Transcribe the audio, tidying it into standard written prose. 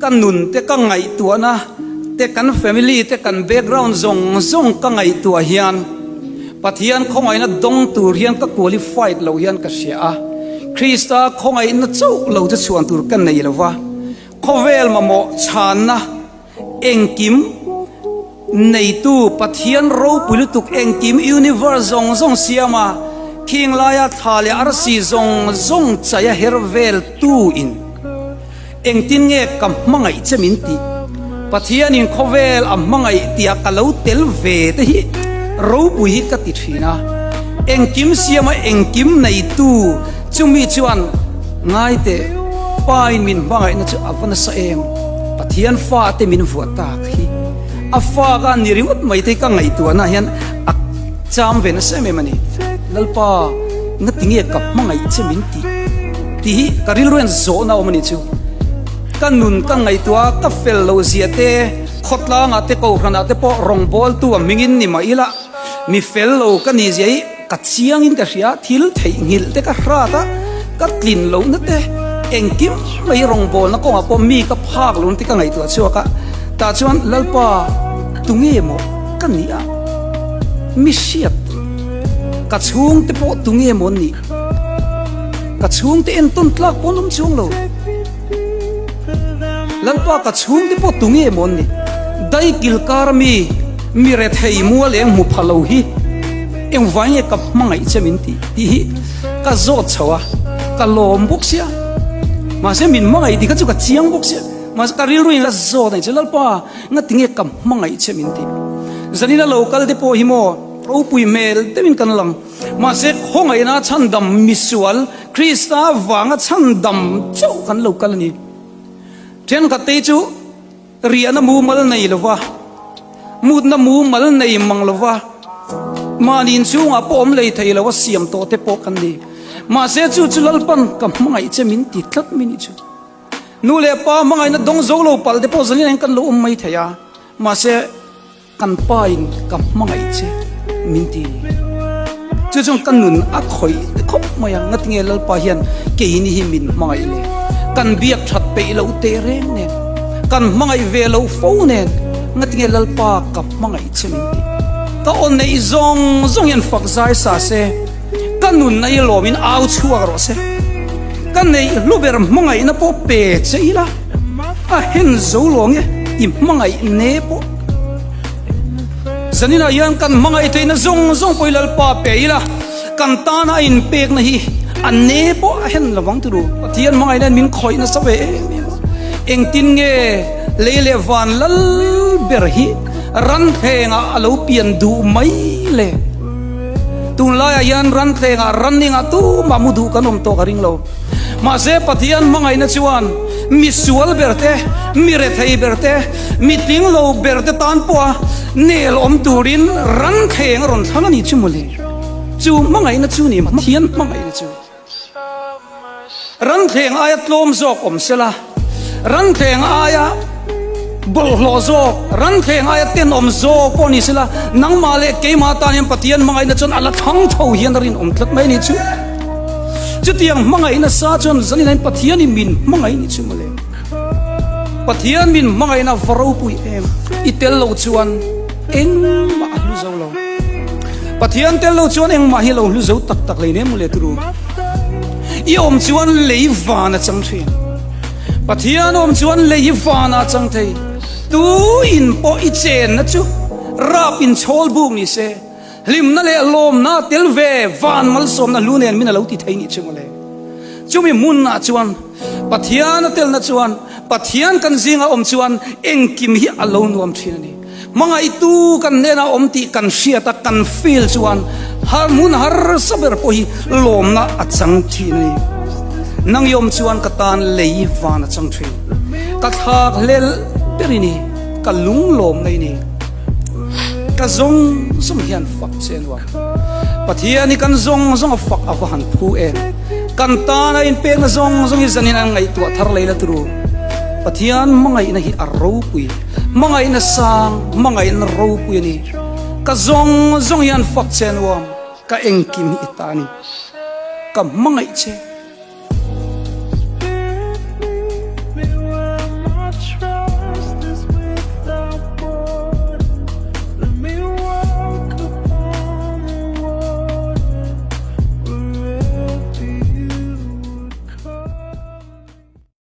Ka nun te ka ngaihtuahna te kan family te kan background zawng zawng ka ngaihtuah hian Pathian khawngaihna dawng tur hian ka qualified lo hian ka hria a, Krista khawngaihna chauh lo chu chhuan tur ka nei lo va, khawvel mamawh chhanna engkim neitu Pathian ropui lutuk engkim universe zawng zawng siama khing laia thla leh arsi zawng zawng chaia her vel tu in Engtin nge ka hmangaih che min tih? Pathianin khawvel a hmangaih tia ka lo tel ve te hi ropui hi ka ti thin a. Engkim siama engkim neitu chumi chuan ngai teh, Pain min hmangaihna chu a va nasa em? Pathian fate min vuah tak hi a fa ka ni ringawt mai te hi ka ngaihtuahna hian a cham ve nasa em em a ni. Lalpa, ngatinge ka hmangaih che min tih? Tih hi ka rilru hian zawhna awm a nih chu. Ka nun ka ngaihtuah a, ka fel loh zia te, khawtlangah te, kohhranah te pawh rawngbawltu a hmingin ni mah ila, mi fel lo ka nih zia hi ka chiangin ka hria, thil theihnghilh te ka hrat a, ka tlin lohna te, engkim mai rawngbawlna kawngah pawh mi ka phak lohna te ka ngaihtuah chhuak a, tah chuan Lalpa tunge maw ka nih a, mi hriat ka chhungte pawh tunge maw nih? Ka chhungte entawn tlak pawh an awm chuang lo. Lalpa ka chhungte pawh tunge maw an nih? Daikil kar mi, mi rethei mual eng hmu pha lo hi engvai nge ka hmangaih che min tih tih hi ka zawt chho a, ka lawm bawk sia. Mahse min hmangaih tih kha chu ka chiang bawk sia. Mahse ka rilru in ka zawt a ni che, Lalpa ngatinge ka hmangaih che min tih? Zanina lo kal te pawh hi maw ropui hmel deuhin kan lang. Mahse, khawngaihna chhandam misual Krista vanga chhandam chauh kan lo kal a ni. Thenkhattei chu riahna mumal nei lova, mutna mumal nei mang lova, mahni inchhungah pawh awm lei thei lova siam tawh te pawh kan ni. Mahse, chu chu Lalpan ka hmangaih che min ti tlat mai nih chu. Nu leh pa hmangaihna dawng zo lo palh te pawh zalin kan lo awm mai thei a, mahse, Kan pa in ka hmangaih che min ti. Chu chuan ka nun a khawih khawp mai a, ngatinge Lalpa hian keini hi min hmangaih le? Kan biak that peih loh teh reng nen, kan hmangaih ve loh fo nen, ngatinge Lalpa ka hmangaih che min ti. Ka aw neih zawng zawng hian fak zai sa se, ka nun a i lawmin au chhuak rawh se. Ka neih hlu ber hmangaihna pawh pe che ila. A hen zo lo nge i hmangaih ne pawh. Zaninah hian kan hmangaih theihna zawng zawng pawh hi Lalpa pe ila, kan tana a inpekna hi a ne pawh a hen lovang turu. Pathian hmangaihna hian min khawih nasa ve em em a. Engtin nge lei leh van lal ber hi ranthlengah a lo pian duh mai le? Tunlaiah hian ranthlengah running-ah tumah mu duh kan awm tawh ka ring lo. Mahse Pathian hmangaihna chuan mi sual ber te, mi rethei ber te, mi tling lo ber te tan pawha nel awm turin ran thleng a rawn thlang a ni chu mawle. Chu hmangaihna chu ni Pathian hmangaihna chu. Ran thleng aia tlawm zawk awm sela, ran thleng aia bawlhhlawh zawk, ran thleng aia tenawm zawk pawh ni sela, nangmah leh keimah tan hian Pathian hmangaihna chuan a la thlang tho hian a rinawm tlat mai a ni chu. Chutiang hmangaihna sa chuan zanin Pathianin min hmangaih ni chu mawle. Pathian min hmangaihna va ropui em, i tel lo chuan engmah a hlu zo lo. Pathian tel lo chuan engmah hi lo hlu zo tak tak lei nem mawle turu. I awm chuan lei van a chang thin. Pathian awm chuan lei hi van a chang thei. Tu in pawh i chenna chu rap in chhawl buk ni se. Hlimna leh lawmna tel ve van malsawmna hlu nen min a lo ti thei nih chu mawle. Chumi hmunah chuan Pathian a telna chuan Pathian kan zinga awm chuan engkim hi a lo nuam thin a ni. Hmangaihtu kan hnenah awm tih kan hriat a kan feel chuan har hmun harsa ber pawh hi lawmna a chang thin a ni. Nang i awm chuan ka tan lei van a chang thin. Ka thlak hlel ber i ni, ka lunglawmna i ni. Ka zawng zawng hian fak che nuam. Pathian hi kan zawng zawng a fak a va han phu em. Kan tana inpekna zawng zawng hi zanin an ngaihtuah thar lei la turu. Pathian hmangaihna hi a ropui. Hmangaihna sang, hmangaihna ropui a ni. Ka zawng zawng hian fak che nuam. Ka engkim hi i ta a ni. Ka hmangaih che.